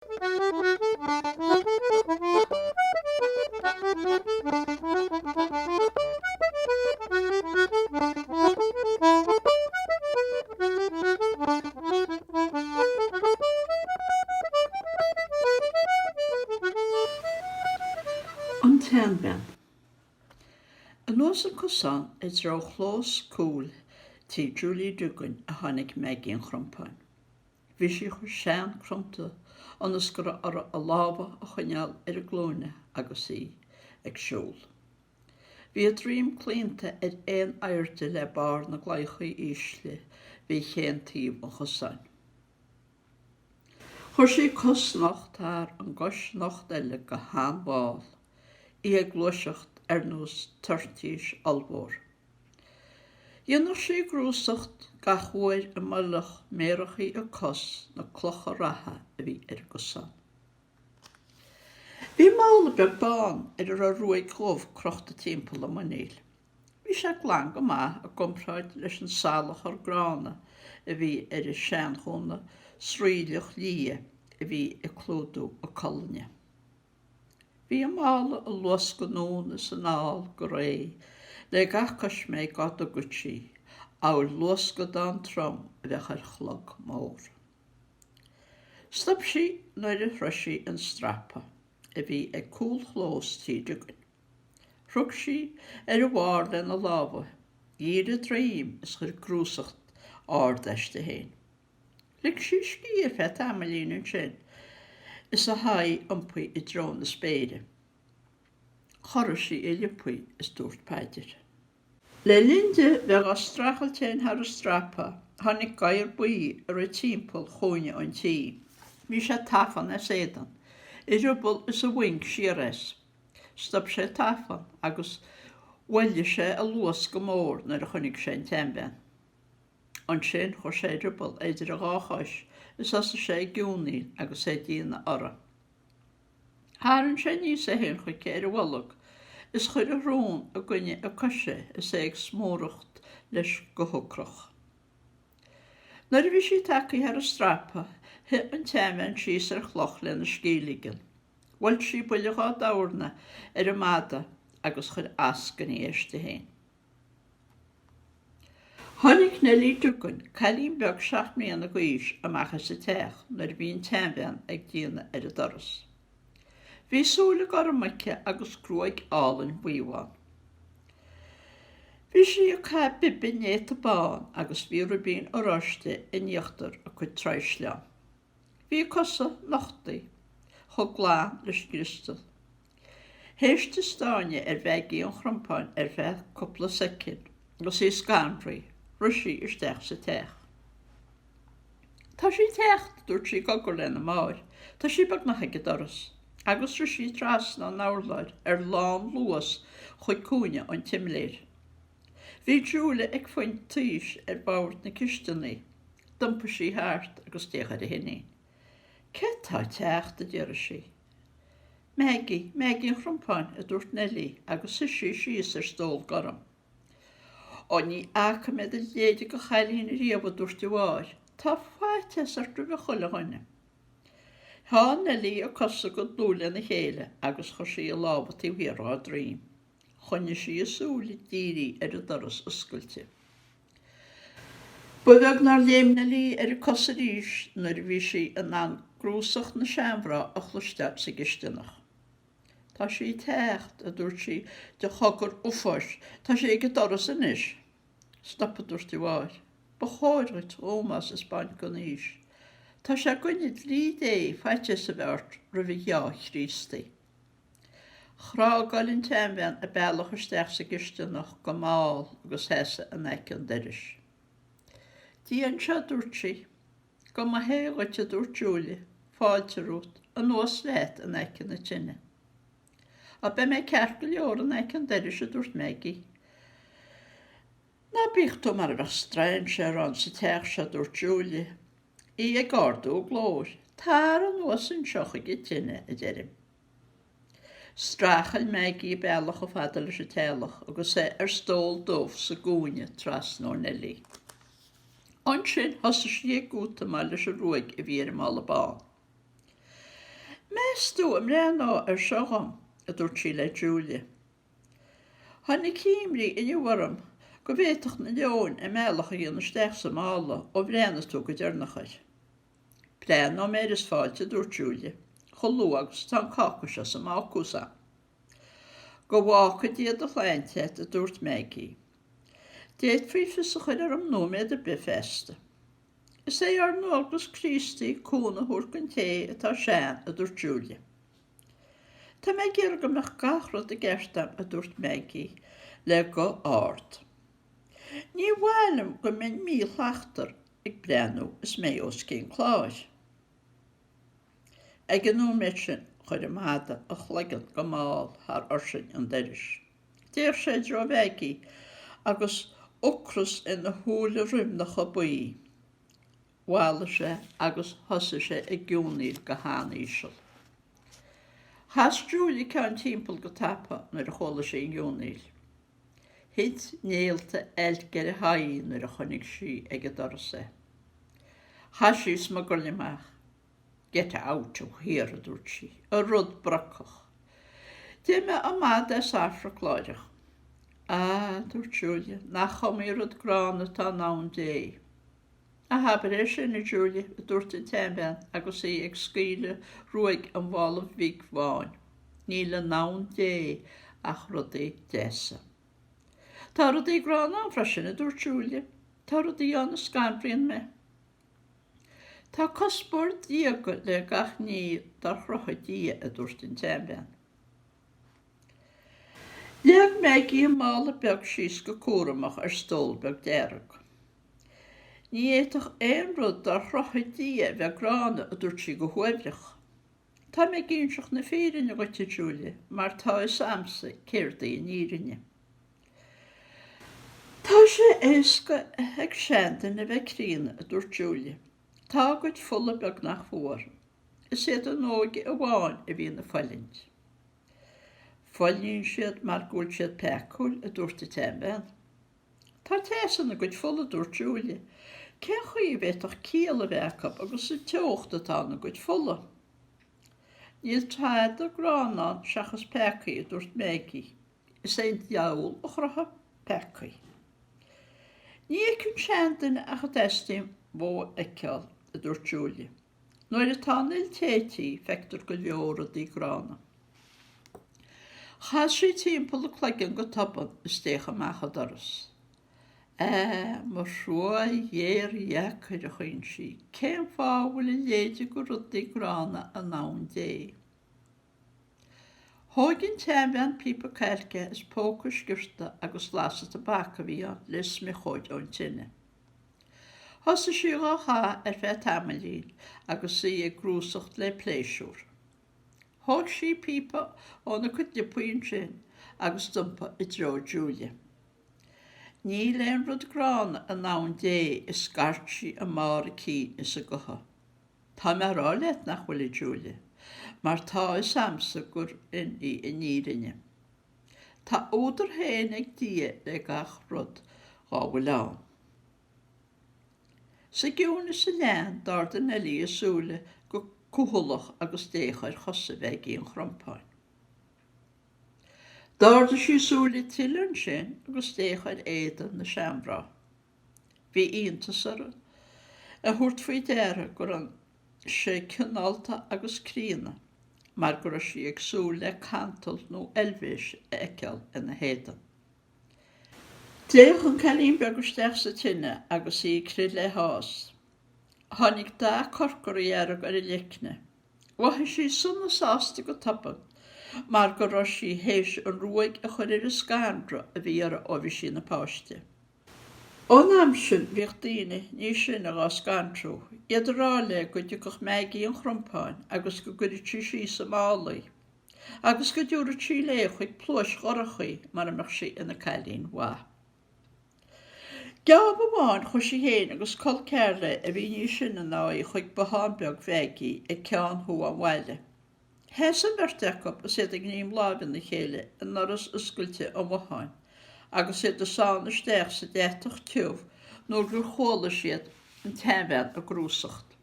An tSeanbhean. Anuas an cosán i dtreo chlós cúil tí Julie Duggan a tháinig Maggie an Chrompáin. Bhí sí chomh sean cromta ionas go raibh uirthi a lámha a choinneáil ar a glúine agus í ag siúl. Bhí a droim claonta ar aon airde le barr na gclaíochaí ísle bhí chaon taobh an chosáin. Chuir sí cos nocht thar an gcois nocht eile go han-mhall, í ag gluaiseacht ar nós toirtís ollmhór. Dhéanadh sí grúsacht gach uair a mbuailfeadh méarachaí a cos na clocha reatha a bhí ar an gcosán. Bhí mála beag bán ar a raibh ruaig dhubh crochta timpeall a muiníl. Bhí sé glan go maith i gcomparáid leis an salachar gránna a bhí ar a seanghúna sraoilleach liath a bhí ag clúdú a colainne. Bhí an mála ag luascadh anonn is anall go réidh le gach coisméig dhá dtugadh sí, amhail luascadán trom a bheadh ar chlog mór. Stop sí nuair a shroich sí an strapa a bhí ag cúl chlós tí Duggan. Rug sí ar a bharr lena lámha, dhírigh a droim is chuir grúsacht ard aisti féin. Lig sí scíth ar feadh tamaillín ansin is a haghaidh iompaithe i dtreo na spéire. Chorraigh sí a liopaí is dúirt paidir. Le linn di bheith dhá streachailt féin thar an strapa, tháinig gadhar buí ag rith timpeall chúinne an tí. Bhí sé tafann as éadan, a rioball is a mhuinc siar as. Stop sé tafann agus mhoilligh sé a luas go mór nuair a chonaic sé an tseanbhean. Ansin chuir sé a rioball idir a dhá chois is thosaigh sé ag geonaíl agus é ag déanamh urra. Tharraing sé aníos é féin chuici ar a bholg is chuir a shrón i gcoinne a coise is é ag smúracht leis go hocrach. Nuair a bhí sí tagtha thar an strapa, shuigh an tseanbhean síos ar chloch lena scíth a ligean. Bhuail sí buille dhá dorna ar an mada agus chuir eascainí aisti féin. Tháinig Nellie Duggan, cailín beag 7 mbliana d'aois, amach as an teach nuair a bhí an tseanbhean ag déanamh ar an doras. Bhí súile gorma aici agus gruaig álainn bhuíbhán. Bhí sí ag caitheamh bibe néata bán agus bhí ribín oráiste in íochtar a cuid traidhsleán. Bhí a cosa nochtaí, chomh glan leis an gcriostal. Théis di stáineadh ar Mhaggie an Chrompáin ar feadh cúpla soicind agus í scanraithe, rith sí isteach sa teach. Tá sí ag teacht, a dúirt sí i gcogar lena máthair, tá sí beagnach ag an doras. Agus rith sí trasna an urláir ar lánluas chuig cúinne an tsimléir. Bhí Julia ag fuint taois ar bhord na cisteanaí. D'iompaigh sí thart agus d'fhéach ar a hiníon. Cé tá ag teacht? a d'fhiafraigh sí. Maggie, Maggie an Chrompáin, a dúirt Nellie agus shuigh sí síos ar stól gorm. Ó, ní fhaca mé do leithéide de chailín riamh, a dúirt a mháthair. Tá faitíos ort roimhe chuile dhuine. Theann Nellie a cosa go dlúth lena chéile agus chuir sí a lámha taobh thiar dhá droim. Choinnigh sí a súile dírithe ar an doras oscailte. Ba bheag nár léim Neilí ar a cos arís nuair a bhí sí in ann grúsacht na seanmhná a chloisteáil sa gcisteanach. Tá sí ag teacht, a dúirt sí de chogar uafáis, tá sí ag an doras anois. Stop, a dúirt a mháthair. Ba chóir dhuit ómós a 'speáint don aois. Tá sé i gcoinne dlí Dé faitíos a bheith ort roimh an gheá Chríostaí. Chrágáil an tseanbhean a bealach isteach sa gcisteanach go mall agus sheasamh in aice an dorais. Dia anseo, a dúirt sí. Go mba hé dhuit, a dúirt Julia, fáilte romhat, anuas leat in aice na tine. Á, beidh mé ceart go leor in aice an dorais, a dúirt Maggie. Ná bíodh tú mar a bheadh strainséir ann sa teach seo, a dúirt Julia, í ag ardú a glóir. Tar anuas anseo chuig an tine, a deirim. Streachail Maggie a bealach chomh fada leis an teallach agus é ar stól dubh sa gcúinne trasna ó Neilí. Ansin thosaigh sí ag útamáil leis an ruaig a bhí ar an mála bán. fios domh an mbreathnófá air seo dhom, a dúirt sí le Julia. Tháinig imní inniu orm go bhféadfadh na leoin a mbealach a dhéanamh isteach sa mála ó bhreathnaigh tú go deireanach air. Breathnóidh mé air is fáilte, a dúirt Julia, chomh luath agus atá an cáca seo sa mbácús a'm. Go bhfágfaidh Dia do shláinte a't, a dúirt Maggie. D'fhéadfaí fios a chur orm nóiméad ar bith feasta. Is é ár ndualgas Críostaí cúnamh a thabhairt don té atá sean, a dúirt Julia. Tá mé ag iarraidh go mbeadh gach rud i gceart a'm, a dúirt Maggie le guth ard. Ní mhaith liom go mbeinn míshlachtmhar ag breathnú is mé os cionn cláir. Ag an nóiméad sin chuir an madadh a chloigeann go mall thar ursing an dorais. D'fhéach sé i dtreo Mhaggie agus ocras ina shúile roimhneacha buí. Mhallaigh sé agus thosaigh sé ag geonaíl go han-íseal. Chas Julia a ceann timpeall go tapa nuair a chuala sí an gheonaíl. Thit néalta oilc ar a haghaidh nuair a chonaic sí ag an doras é. Chaith sí smugairle amach. Get out of here, a dúirt sí, a rud brocach. D'imeodh an madadh as Afraic láithreach. Ah, a dúirt Julia, nach iomaí rud gránna atá i ndomhan Dé. Ná habair é sin, a Julia, a dúirt an tseanbhean agus í ag scaoileadh ruaig an mhála bhig bháin. Níl i ndomhan Dé ach rudaí deasa. Tá rudaí gránna ann freisin, a dúirt Julia. Tá rudaí ann a scanraíonn mé. Tá cuspóir diaga le gach ní dár chruthaigh Dia, a dúirt an tseanbhean. Leag Maggie an mála beag síos go cúramach ar stól beag dearg. Ní fhéadfadh aon rud dár chruthaigh Dia a bheith gránna, a dúirt sí go huaibhreach. Tá mé ag inseacht na fírinne dhuit, a Julia, mar tá a fhios a'msa céard í an fhírinne. Tá sé éasca ag seanduine a bheith críonna, a dúirt Julia. Tá a gcuid fola beagnach fuar. Is iad an óige amháin a bhíonn ag fulaingt. Fulaingíonn siad mar go bhfuil siad peacúil, a dúirt an tseanbhean. Tá teas ina gcuid fola, a dúirt Julia. Cén chaoi a bhféadfadh ciall a bheith acu agus an teocht atá ina gcuid fola? Níl tada gránna ann seachas peacaí, a dúirt Maggie. Is é an diabhal a chruthaigh peacaí. Ní fheiceann seanduine ach a dteastaíonn uaidh a fheiceáil, a dúirt Julia. Nuair atá an fhuil téití, feictear go leor rudaí gránna. Chas sí timpeall a cloigeann go tobann is d'fhéach amach an doras. Á, mo thrua ghéar dheacair, a chaoin sí, cén fáth a bhfuil a leithéid de rudaí gránna i ndomhan Dé? Thóg an tseanbhean píopa cailce as póca a sciorta agus las an tobac a bhí ann le smiochóid ón tine. Thosaigh sí dhá chaitheamh ar feadh tamaillín agus í ag grúsacht le pléisiúr. Thóg sí píopa óna cuid liopaí ansin agus d'iompaigh i dtreo Julia. Níl aon rud gránna i ndomhan Dé, a scairt sí i mbarr a cinn is a gutha. Tá mé a rá leat nach bhfuil, a Julia, mar tá a fhios a'msa gur in í an fhírinne. Tá a údar féin ag Dia le gach rud dhá bhfuil ann. Sa gciúnas a lean, d'ardaigh Neilí a súile go cúthaileach agus d'fhéach ar chosa Mhaggie an Chrompáin. D'ardaigh sí a súile tuilleadh ansin agus d'fhéach ar éadan na seanmhná. Bhí iontas uirthi a thabhairt faoi deara gur fhan sé cineálta agus críonna mar go raibh sí ag súil le cantal nó oilbhéis a fheiceáil ina héadan. D'fhéach an cailín beag isteach sa tine agus í ag crith le hÁthas. Tháinig dath corcradhearg ar a leicne. Mhothaigh sí sona sásta go tobann mar go raibh sí théis an ruaig a chur ar an scanradh a bhí uirthi ó bhí sí ina páiste. Ón am sin bhíodh daoine níos sine dhá scanrú, iad ag rá léi go dtiocfadh Maggie an Chrompáin agus go gcuirfeadh sí síos i mála í, agus go dtabharfadh sí léi chuig pluais dhorcha í mura mbeadh sí ina cailín mhaith. Geábh amháin chuaigh sí féin agus col ceathar léi a bhí níos sine ná í chuig bothán beag Mhaggie ag ceann thuaidh an bhaile. Sheas an bheirt acu is iad ag greim láimhe na chéile i ndoras oscailte an bhotháin agus iad ag sánadh isteach sa deatach tiubh nuair gur chuala siad an tseanbhean ag grúsacht.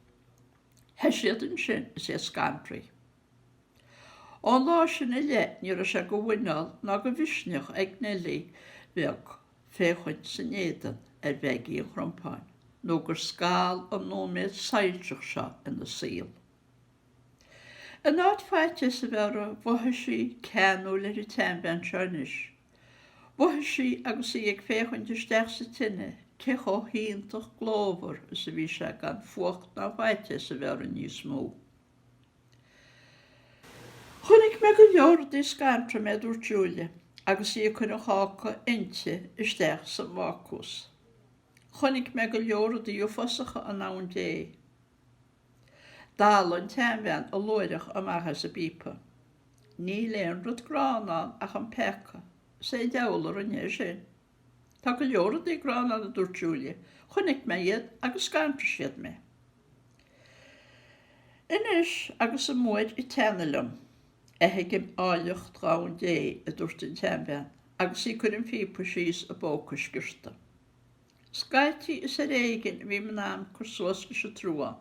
Theith siad ansin is iad scanraithe. Ón lá sin i leith ní raibh sé de mhuineál ná de mhisneach ag Neilí bheag féachaint san éadan ar Mheaigí an Chrompáin nó gur scal an nóiméad soilseach seo ina saol. In áit faitíos a bheith uirthi, mhothaigh sí ceanúil ar an tseanbhean seo anois. Mhothaigh sí agus í ag féachaint isteach sa tine cé chomh hiontach glórmhar is a bhí sé gan fuacht ná faitíos a bheith uirthi níos mó. Chonaic mé go leor rudaí a scanraigh mé, a dúirt Julia agus í ag cur an cháca inte isteach sa mbácús. Chonaic mé go leor rudaí uafásacha i ndomhan Dé. Dalladh an tseanbhean a luaithreach amach as a píopa. Níl aon rud gránna ann ach an peaca. Is é an diabhal a rinne é sin. Tá go leor rudaí gránna ann, a dúirt Julia. Chonaic mé iad agus scanraigh siad mé. Anois agus an uair ag teannadh liom, a thuigim áilleacht dhomhan Dé, a dúirt an tseanbhean agus í ag cur an phíopa síos i bpóca a sciorta. Scaití is ar éigin a bhím in ann cur suas leis an truán.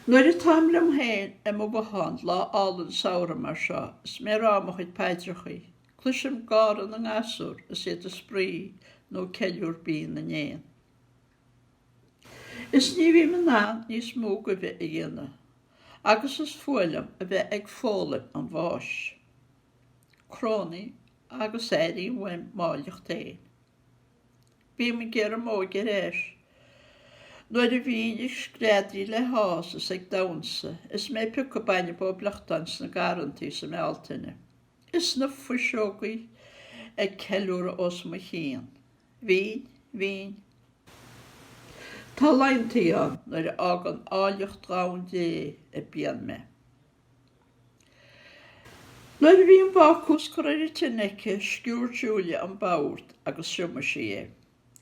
Nuair atáim liom féin i mo bhothán lá álainn samhraidh mar seo is mé ag rá mo chuid paidreachaí, cloisim gáire na ngasúr is iad ag spraoi nó ceiliúr binn na n-éan. Is ní bhím in ann níos mó goimhe a dhéanamh, agus is fuath liom a bheith ag foghlaim an bháis. Cronaím agus airím uaim m'áilleacht féin. Bím ag iarraidh m'óige ar ais, nuair a bhínn ag screadaíl le háthas is ag damhsa is mé ag piocadh bainne bó bliochtáin sna garrantaí sa mBealtaine, is na fuiseogaí ag ceiliúradh os mo chionn. Bhínn, bhínn. Tá laethantaí ann nuair a fhágann áilleacht dhomhan Dé a bpian mé. Nuair a bhí an bácús curtha ar an tine aici, sciúrd Julia an bord agus thriomaigh sí é.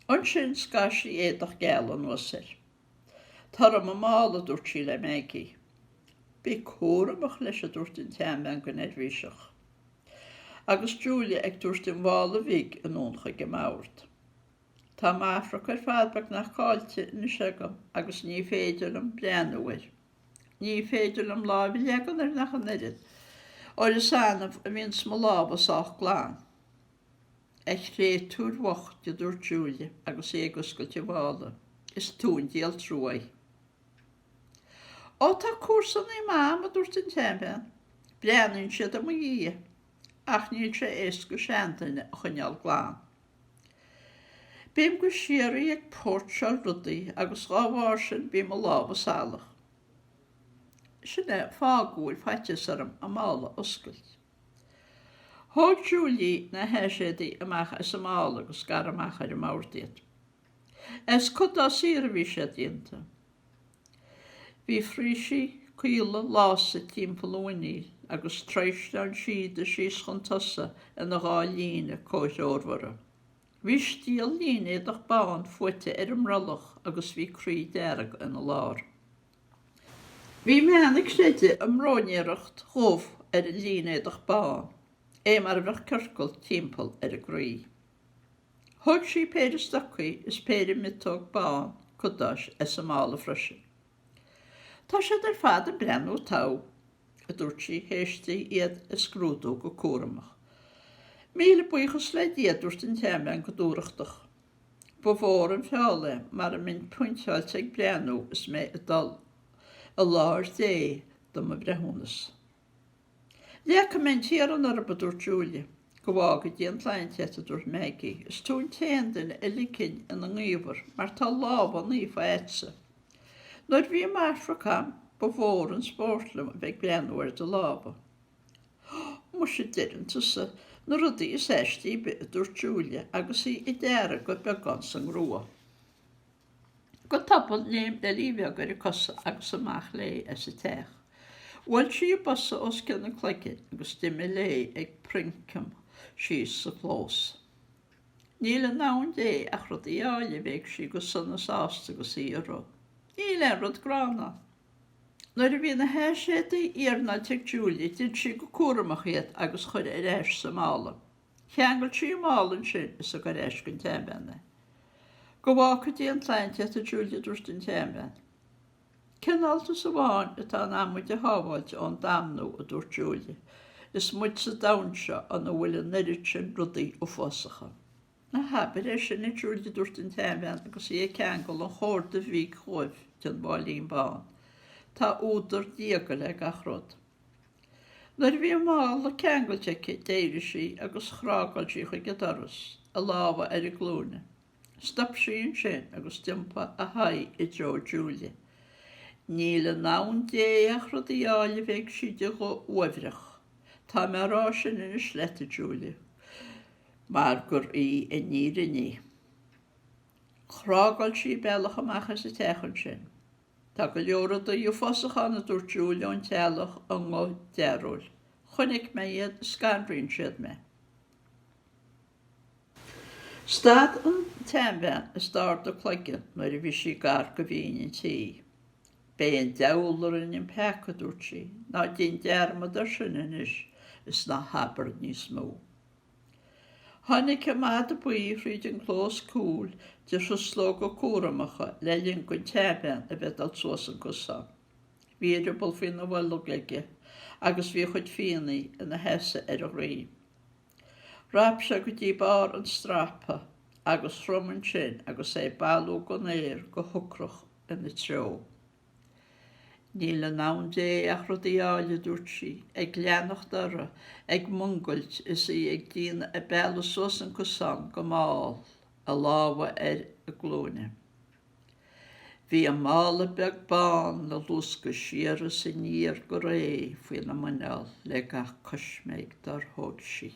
Ansin scaith sí éadach geal anuas air. Tá orm an mála, a dúirt sí le Maggie. Bí cúramach leis, a dúirt an tseanbhean go neirbhíseach. Agus Julia ag tabhairt an mhála bhig anonn chuig an mbord. Tá m'athfhroc ar fad beagnach caillte anois agam agus ní féidir liom breathnú air. Ní féidir liom lámh a leagan air ach an oiread, óir is annamh a bhíonns mo lámha sách glan. A chréatúir bhoicht, a dúirt Julia agus í ag oscailt an mhála, is tú an díol trua. Ó tá comharsanaí Mam, a dúirt an tseanbhean, breathnaíonn siad i mo dhiaidh, ach níl sé éasca seanduine a choinneáil glan. Bím go síoraí ag póirseáil rudaí agus dhá bharr sin bíonn mo lámha salach. Sin é fáth go bhfuil faitíos orm an mála a oscailt. Thóg Julie na haiséadaí amach as an mála agus scar amach ar an mbord iad. As cuid dá saothar a bhí siad déanta. Bhí frísí caola lása timpeall a mhuiníl agus truisleáin síoda síos chun tosaigh ina dha líne comhthreomhara. Bhí stiall línéadach bán fuaite ar an mbrollach agus bhí croí dearg ina lár. Bhí meath na creide i mbróidnéireacht dhubh ar an línéadach bán, é mar a bheadh ciorcal timpeall ar an gcroí. Thóg sí péire stocaí is péire miotóg bán cadáis as an mála freisin. Tá siad ar fad ag breathnú togha, a dúirt sí théis di iad a scrúdú go cúramach. Míle buíochas le Dia, a dúirt an tseanbhean go dúthrachtach. Ba mhór an feall é mara mbeinn pointeáilte ag breathnú is mé ag dul i láthair Dé do mo bhreithiúnas. Leagfaidh mé an t-iarann orthu, a dúirt Julia. Go bhfága Dia an tsláinte agat, a dúirt Maggie. Is tú an t-aon duine a ligfinn ina ngaobhar mar tá lámha naofa agatsa. Nuair a bhí m'athfhroc a'm, ba mhór an spórt liom a bheith ag breathnú ar do lámha. Ó, muise deireann tusa na rudaí is aistí ar bith, a dúirt Julia agus í ag deargadh beagán sa ngrua. Go tobann léim Neilí Bheag ar a cosa agus amach léi as an teach. Bhuail sí a bosa os cionn a cloiginn agus d'imigh léi ag princeam síos sa chlós. Níl i ndomhan Dé ach rudaí áille, a bhéic sí go sona sásta agus í ag rith. Níl aon rud gránna ann. Nuair a bhí na haiséadaí iarnáilte ag Julia, d'fhit sí go cúramach iad agus chuir ar ais sa mála. Cheangail sí an mála ansin is thug ar ais don tseanbhean é. Go bhfágfaidh Dia an tsláinte agat, a Julia, a dúirt an tseanbhean. Cineáltas amháin atá in ann muid a shábháilt ón damnú, a dúirt Julia, is muid sa domhan seo ina bhfuil an oiread sin rudaí uafásacha. Ná habair é sin, a Julia, a dúirt an tseanbhean agus í ag ceangal an chórda bhig dhuibh den mháilín bán. Tá údar diaga le gach rud. Nuair a bhí an mála ceangailte aici, d'éirigh sí agus chrágáil sí chuig an doras, a lámha ar a glúine. Stop sí ansin agus d'iompaigh a haghaidh i dtreo Julia. Níl i ann Dé ach rudaí áille a bhéic sí de ghuth uaibhreach. Tá mé á rá sin anois leat, a Julia, mar gur í an fhírinne í. Chrágáil sí a bealach amach as an teach ansin. Tá go leor rudaí uafásacha ann, a dúirt Julia ón teallach i nguth dearóil. Chonaic mé iad, scanraíonn siad mé. Stad an tseanbhean is d'ard a cloigeann nuair a bhí sí gar do bhinn an tí. B'é an diabhal a rinne an peaca, a dúirt sí, ná dein dearmad air sin anois is ná habair níos mó. Tháinig an madadh buí thríd an gclós cúil de thruslóga cúramacha le linn don tseanbhean a bheith ag dul suas an cosán. Bhí a rioball faoina bholg aige agus bhí a chuid fiannaí ina sheasamh ar a dhroim. Rap sé go dtí barr an strapa agus chrom ansin agus é ag bailiú den aer go hocrach ina treo. Níl i ndomhan Dé ach rudaí áille, a dúirt sí, ag leanacht uirthi, ag mungailt is í ag déanamh a bealaigh suas an cosán go mall, a lámha ar a glúine. Bhí an mála beag bán ina luascadh siar is aniar go réidh faoina muineál le gach coisméig dár thóg sí.